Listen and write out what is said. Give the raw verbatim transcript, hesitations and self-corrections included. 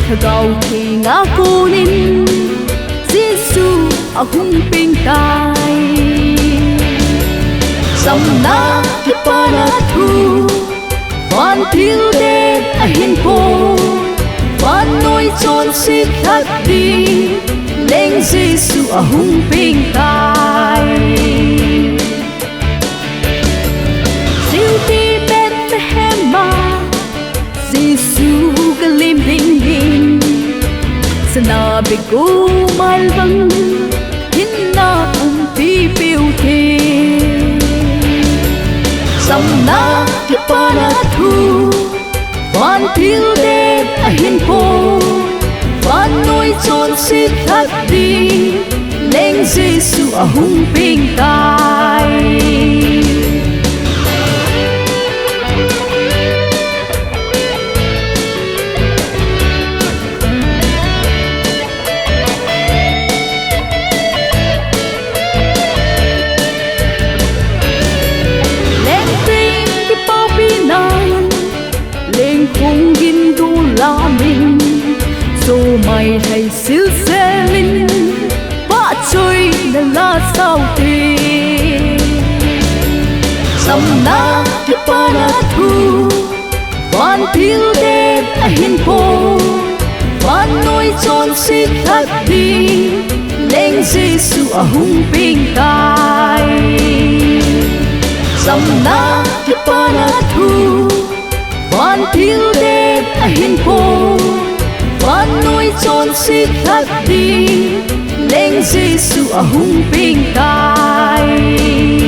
Lhagao Theng a konin Jesu ahung peng tai. Chamna kipana thu, van thil det ahin pon, vannoi chonset lhat ding leng Jesu ahung peng tai. Silpi Bethlehem a Jesu kalem dingin, sana bek gomel vang hinna umpi peh ute. Chamna kipana thu, van thil det ahin pon, vannoi chonset lhat ding leng Jesu ahung peng tai. Lengping kipapina'n, lengkhong gin dulamin, somai lhai silselin, vahchoina la saute. Chamna kipana thu, van thil det ahin pon, vannoi chonset lhat ding leng Jesu ahung peng tai. Chamna kipana thu, van thil det ahin pon, vannoi chonset lhat ding leng Jesu ahung peng tai.